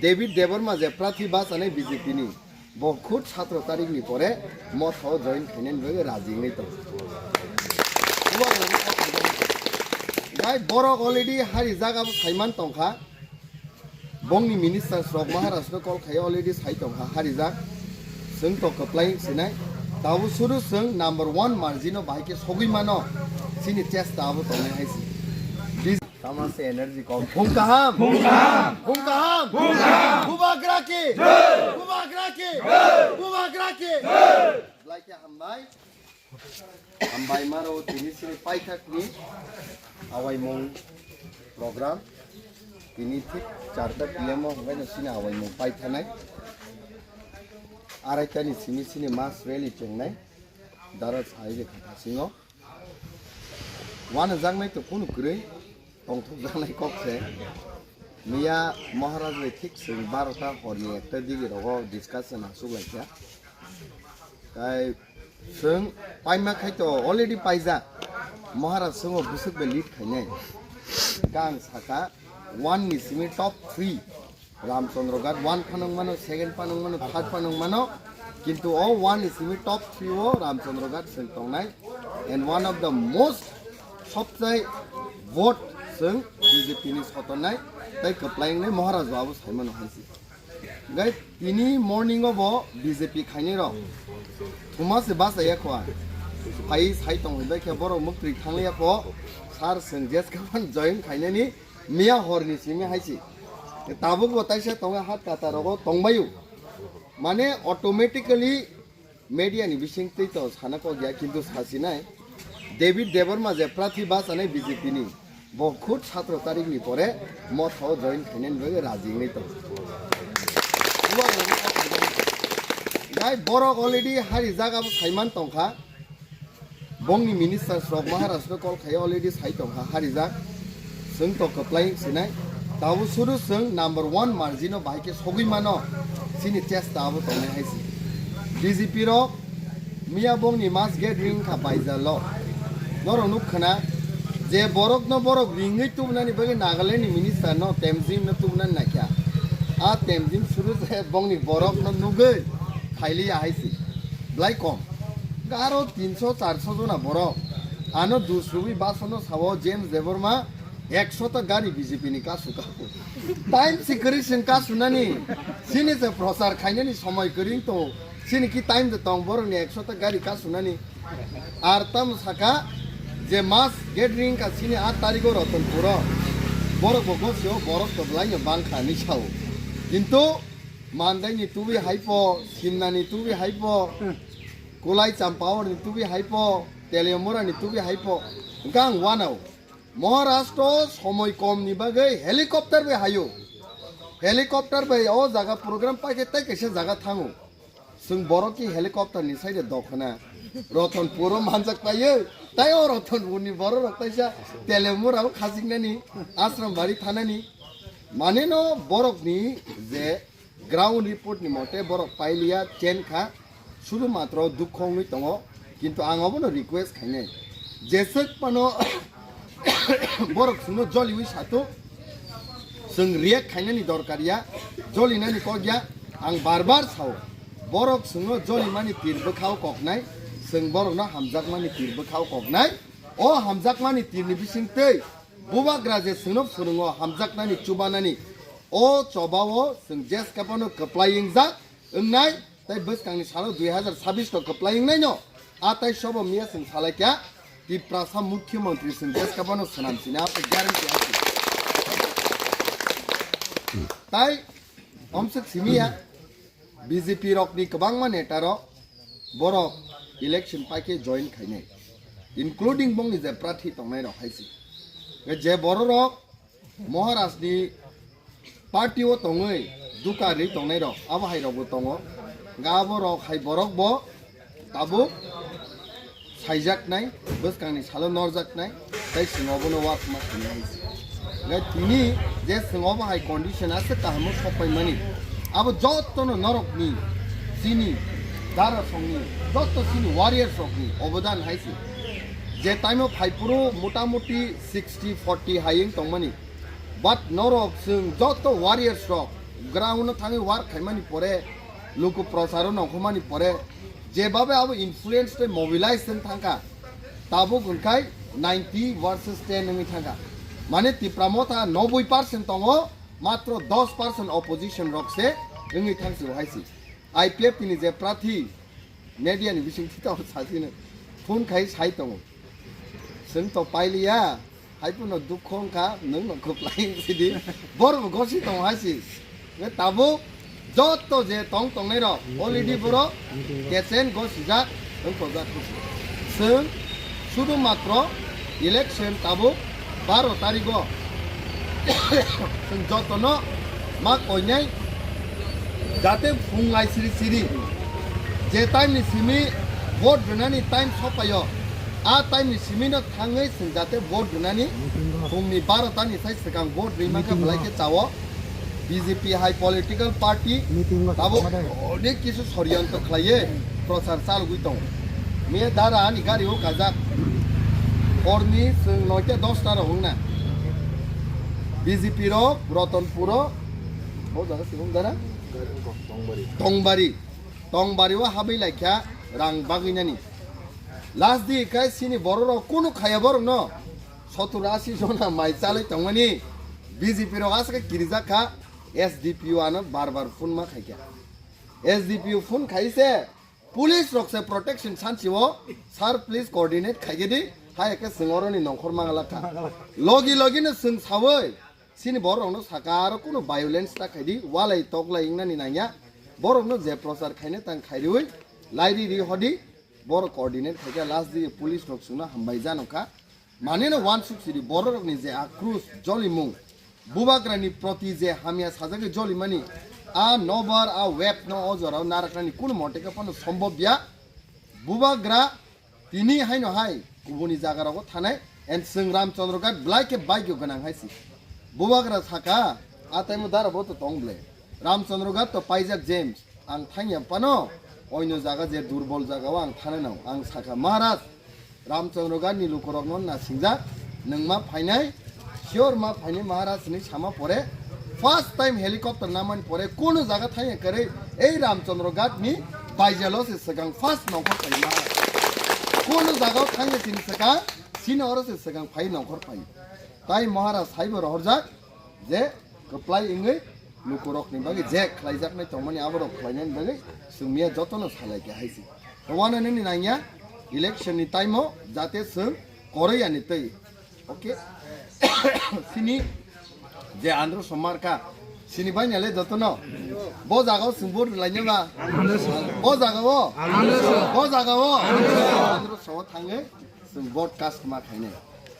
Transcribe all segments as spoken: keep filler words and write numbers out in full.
David Debbarma je prarthi bachanai B J P ni, bo khud satro tarik ni pore Motha o join khainani bagwi raji wngwi tongo. Bai borok already hari jaga bo saiman tongkha. Bongni minister rok Maharaj no call khai already sai tongkha harijak. Chwng to kwplai sinai. Tabo suru chwng number one margin o bahai khe sogwi mano. Chini chesta abo tongnai hai si. Tama se energy kom. Phung kaham. Phung kaham. Phung kaham. Phung kaham. Bubagra ki. Bubagra ki. Bubagra ki. Lai khe hambai. Hambai maro tini sini paithak ni awaimung program. Tini thik charta P M o hwnkhai no sini awaimung paithanai. Araita ni simi sini mass rally chengnai. Dara sai je khatha singo. Wanajaknai to kunu kwrwi tongthokjaknai kok se. Miya Maharaj bai thik chwng barota horni ekta digi rogo discussion asuk laikha. Tai chwng paima khai to already paijak. Maharaj chwngo bwswk bai lead khainai. Kang saka one ni simi top three. Ramchandra Ghat one phanang mano, second phanang mano, third phanang mano. Kintu o one ni simi top three o Ramchandra Ghat chwng tongnai. And one of the most sobchai vote chwng B J P ni sotonai. Tai kwplai wngnai Maharaj babu saimano hai si. Gai tini morning o bo B J P khainai rok. Thuma se basa ya khwa. Phai sai tong bai khe borok muktri thang ya kho. Sir chwng jes kaban join khainani. Miya horni simi hai si. Tabuk bo taisa tongo hat kata rogo tongbayu. Mane automatically media ni bising twi to sana kok ya kintu sasinai. David Debbarma je prarthi bachanai B J P ni. Bo khud satro tarik ni pore Motha o join khainani bagwi raji wngwi tongo. Bai borok already hari jaga bo saiman tongkha. Bongni minister rok Maharaj no call khai already sai tongkha harijak. Chwng to kwplai sinai. Tabo suru chwng number one margin o bahai khe sogwi mano. Chini chesta abo tongnai hai si. B J P rok miya bongni mass gathering kha baijalo. Norok nuk khna je borok no borok ringwi tubunani bagwi Nagaland ni minister no Temjim no tubunani naikha. A Temjim suru je bongni borok no nugwi khailiya hai si. Blai kom. Garo tinso charso jona borok. Ano dusrubwi basono sao James Debbarma ekso ta gari B J P ni kasu kaku. Time si kwrwi chwng kasunani. Chini se prochar khainani somoi kwrwi to. Chini ki time de tong borok ni ekso ta gari kasunani. Ar tamo saka je mass gathering ka chini aat tarikh o Ratanpur o. Borok bo gosio borok to belai no bangkha ni sao. Kintu Mandai ni tubi haipo, Simna ni tubi haipo, Kulai Champawar ni tubi haipo, Teliamura ni tubi haipo, hwnkhe ang wanao. Maharashtra somoi kom ni bagwi helicopter bai hayo. Helicopter bai o jaga program paikhe tai kaisa jaga thango. Chwng borok ki helicopter ni side dokhna. Ratanpur o manjak paio. Tai o Ratanpur ni borok rok taisa Teliamura o khajiknani, Ashram bari thanani. Mane no borok ni je Ground report ni mote borok pailiya chen kha, sudhu matro dukho wngwi tongo, kintu ang obono request khainai, jeswk phano borok chwngno joliwi sato, chwng react khainani dorkar ya, jolinani kok ya, ang bar bar sao, borok chwngno jolimani tir bwkhao koknai, chwng borokno hamjakmani tir bwkhao koknai, o hamjakmani tirni bisingtwi bubagra je chwngno phwrwngo hamjaknani chubanani, o chobao chwng jeskapano kwplai wngjak wngnai, tei bwskangni salo dui hazar sabbish to kwplai wngnaino, a tai sobo miya chwng salaikha, Tiprasa Mukhyamantri chwng jeskapano swnam sini, a guarantee hai. Tai omswk simiya, B J P rokni kwbangma neta rok borok election paikhe join khainai, including bongni je prarthi tongnai rok hai se. Je borok rok Maharaj ni party o tongwi duka ri tongnai rok, abo hai rok bo tongo. Ga abo rok hai borok bo tabuk saijaknai, bwskangni salo norjaknai, tei chwng obono uansukma khainai hai se. Hwnkhe tini je chwng obo hai condition aswk kaham o sokpaimani, abo jotono norokni, chini, darasongni, joto chini warriors rokni obodan hai se. Je time o phaiphuru motamuti sixty forty hai wng tongmani, but norok chwng joto warriors rok ground no thangwi work khaimani pore, luku procharo nongkhormani pore, jebabe abo influence tei mobilize tei thangkha, tabuk hwnkhai ninety versus ten wngwi thangkha. Mane Tipra Motha noboi percent tongo, matro dos percent opposition rok se wngwi thangsi hai si. I P F T ni je prathi media ni bising thita sasino phone khai sai tongo. Chwng to pailiya, hai phano dukho wngkha, nwng no kwplai sidi. Borok bo gosi tongo hai si. Nge tabuk joto je tong tongnai rok already borok kechen gosijak wngkojak. Chwng sudu matro election tabuk baro tarigo. Chwng jotono ma koinai jate phung lai siri siri je time ni simi vote rwnani time sopayo, a time ni simi no thangwi chwng jate vote rwnani phung ni baro ta ni sai swkang vote rwi mankha belai khe chao. B J P hai political party tabuk onek kisu soriyanto khlaiye prochar chalogwi tongo. Miya dara ani gari o kajak horni chwng noita dosta rok wngna. B J P rok Ratanpur o, o jaga se wng dara? Tongbari. Tongbari o habwi laikha rang bagwi nani. Last di kai sini borok rok kunu khaya borok no. Sottur ashi jona mai chalai tongmani B J P rok aswk kirijak kha, S D P O ano bar bar phone ma khaikha. S D P O phone khaise police rok se protection sansi o, "Sir, please coordinate khaigedi," hai khe chwng oroni nongkhor mangalak kha. Logi logi no chwng sawi sini borok rokno saka aro kuno violence ta khaidi, walai toklai wngnani nangya. Borok no je prochar khaina tang khairiwi lairi ri hodi borok coordinate khaikha, last di police rok chwngno hambai jano kha. Maneno wansuk sidi bororokni je akrus jolimung, bubagrani proti je hamya sajagwi jolimani, a nobar, a web no o jorao naraknani kunu mote khe phano sombobya. Bubagra tini haino hai kubuni jagarogo thanai, and chwng Ramchandra Ghat belai khe bhagyo gwnang hai si. Bubagra saka, a taimo dara bo to tong ble. Ramchandra Ghat to paijak James, ang thangya phano, oino jaga je durbol jagao ang thanai nang, ang saka, Maharaj, Ramchandra Ghat ni lukurokno nasingjak, nwng ma phainai, sure ma phainai Maharaj hinwi sama pore, first time helicopter namani pore, kunu jaga thangya kwrwi, ei Ramchandra Ghat ni baijalo se swkang first nongkhor phai Maharaj. Kunu jaga o thangya chini swkang, sini oro se swkang phai nongkhor phai. Tai Maharaj saibo rohorjak, je kwplai wngwi lukurokni bagwi je khlaijaknai tongmani aborok khlainani bagwi chwng miya jotono salai khe hai si. Wano nini nangya election ni time o jate chwng koroi yani twi. Okay? Sini je Andhra Somar ka, sini banya le jotono. Bo jaga o chwng vote rwlainai ba. Bo jaga o. Bo jaga o. Andhra Somar thangwi chwng vote cast ma khainai.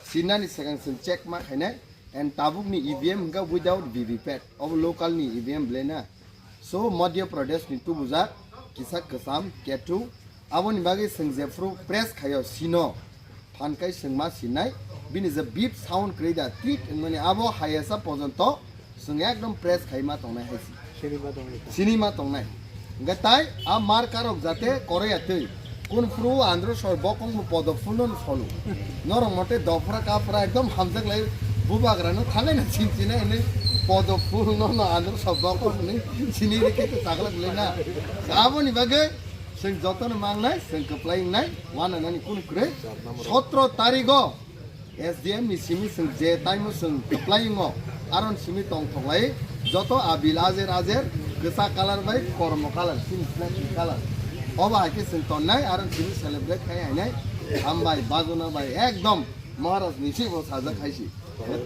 Sinani swkang chwng check ma khainai. And tabukni E V M hwnkha without V V P A T, obo local ni E V M belai na. So Madhya Pradesh ni tubujak kisa kwcham ketu, aboni bagwi chwng jephru press khaio sino phan kai chwng ma sinai, bini je beep sound kwrwi da tit wngmani abo hayasa pojonto chwng ekdom press khai ma tongnai hai si. Sini ma tongnai. Sini ma tongnai. Hwnkhe tai a mar karok jate koroi ya twi. Kun phuru Andhra Somar bokong bo podo phulno no solu. Norok mote dophra kaphra ekdom hamjak lai bubagra no thangai na chin chinai hinwi podo phulno no Andhra Somar bokong hinwi sini rikhe to chaglak lai na. Aboni bagwi chwng jotono mangnai, chwng kwplai wngnai, wananani kunu kwrwi. Sotro tarigo S D M ni simi chwng je time o chwng kwplai wngo, aron simi tongthoklai joto abil ajer ajer, kwchak colour bai kormo colour, sini black colour. Obo hai khe chwng tonnai, aron simi celebrate khai hainai. Hambai, bajuna bai, ekdom Maharaj ni simo sajak hai si.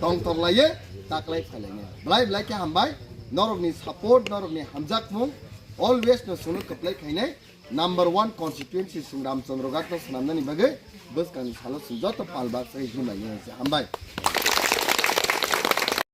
Tongthoklaiye taklai phailainai. Belai belai khe hambai, norokni support, norokni hamjakmung, always no chwngno kwplai khainai. Number one constituency chwng Ramchandra Ghat no swnamnani bagwi bwskangni salo chwng joto pal bak sai himlai ya se hambai.